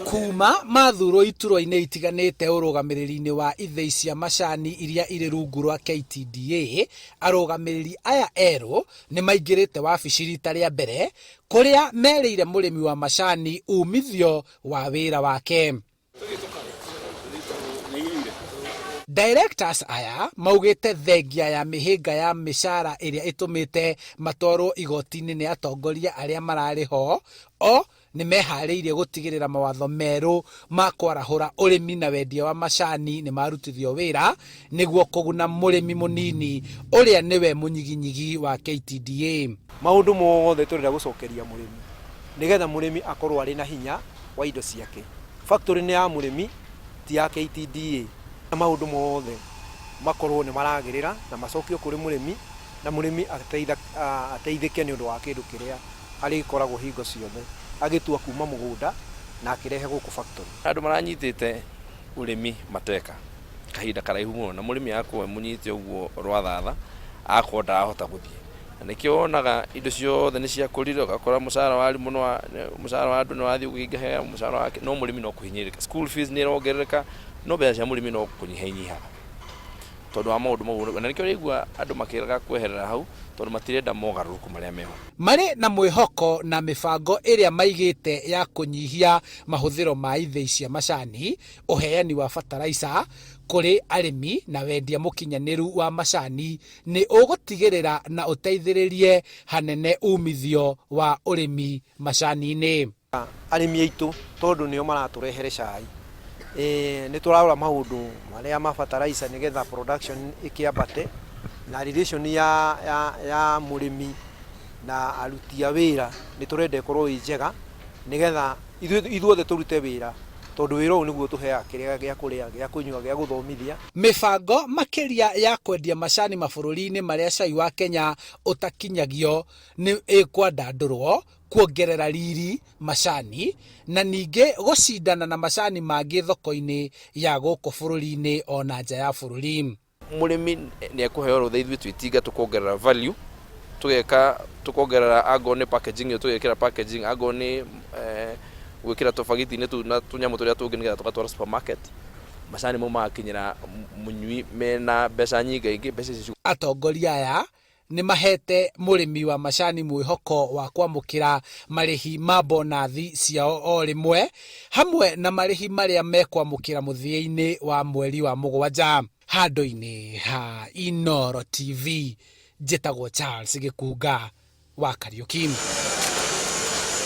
Kuma mathurwo iturwa-inĩ itiganĩte ũrũgamĩrĩri-inĩ wa ithĩi cia macani iria irĩ rungu rwa KTDA, arũgamĩrĩri aya erũ nĩ maingĩrĩte wabici rita rĩa mbere kũrĩa merĩire mũrĩmi wa macani umithio wa wĩra wake. Directors aya maugĩte thengia ya mĩhĩnga ya mĩcara ĩrĩa ĩtũmĩte matwarwo igoti-inĩ nĩ atongoria arĩa mararĩ ho, o nĩmeharĩirie gũtigĩrĩra mawatho merũ ma kwarahũra ũrĩmi na wendia wa macani nĩmarutithio wĩra nĩguo kũguna mũrĩmi mũnini ũrĩa nĩwe mũnyiginyigi wa KTDA. Maũndũ mothe tũrenda gũcokeria mũrĩmi nĩgetha mũrĩmi akorwo arĩ na hinya wa indo ciake. Factory nĩ ya mũrĩmi ti ya KTDA. Maũndũ mothe makorwo nĩ maragĩrĩra na macokio kũrĩ mũrĩmi na mũrĩmi ateithĩke nĩ ũndũ wa kĩndũ kĩrĩa arĩkoragwo hingo ciothe agĩtua kuma mũgũnda na akĩrehe gũkũ factory. Andũ maranyitĩte ũrĩmi mateka kahinda karaihu mũno na mũrĩmi agakorwo e mũnyite ũguo rwathatha agakorwo ndarahota gũthiĩ. Na nĩkĩo wonaga indo ciothe nĩ ciakũrire ũgakora mũcara wa arimũ nĩ wa mũcara wa andũ nĩ wathiĩ ũkĩingĩhaga mũcara wa no mũrĩmi no kũhinyĩrĩrĩka. School fees nĩ ĩrongerereka no mbeca cia mũrĩmi no kũnyiha inyihaga tondũ wa maũndũ mau. Na nĩkĩo ũraigua andũ makĩrega kweherera hau tondũ matirenda mogarũrũku marĩa meho. Marĩ na mwĩhoko na mĩbango ĩrĩa maigĩte ya kũnyihia mahũthĩro ma ithĩi cia macani, ũheani wa bataraica kũrĩ arĩmi na wendia mũkinyanĩru wa macani nĩ ũgũtigĩrĩra na ũteithĩrĩrie hanene umithio wa ũrĩmi macani-inĩ. Arĩmi aitũ tondũ nĩo maratũrehere cai, nĩ tũrarora maũndũ marĩa ma fertilizer nĩgetha production ĩkĩambate na relation ya, ya, ya mũrĩmi na aruti a wĩra nĩ tũrenda ĩkorwo ĩ njega nĩgetha ithuothe tũrute wĩra tondũ wĩra ũyũ nĩguo ũtũheaga kĩrĩa gĩa kũrĩa, gĩa kũnyua, gĩa gũthomithia. Mĩbango makĩria ya kwendia macani mabũrũri-inĩ marĩa cai wa Kenya ũtakinyagio nĩ ĩkwandandũrwo kuongerera riri macani na ningĩ gũcindana na macani mangĩ thoko-inĩ ya gũkũ bũrũri-inĩ ona nja ya bũrũri. Mũrĩmi nĩ ekũheo rũtha ithuĩ twĩ itinga tũkongerera value, tũgeka tũkongerera angorwo nĩ packaging ĩyo tũgekĩra packaging, angorwo nĩ gwĩkĩra tũbagiti-inĩ tũu na tũnyamũ tũrĩa tũngĩ nĩgetha tũgatwara supermarket, macani mau magakinyĩra mũnyui mena mbeca nyingaingĩ, mbeca icio. Atongoria aya nĩ mahete mũrĩmi wa macani mwĩhoko wa kwamũkĩra marĩhi ma bonathi ciao o rĩmwe hamwe na marĩhi marĩa mekwamũkĩra mũthia-inĩ wa mweri wa mũgwanja. Handũ-inĩ ha Inooro TV, njĩtagwo Charles Gĩkunga wa Kariũki.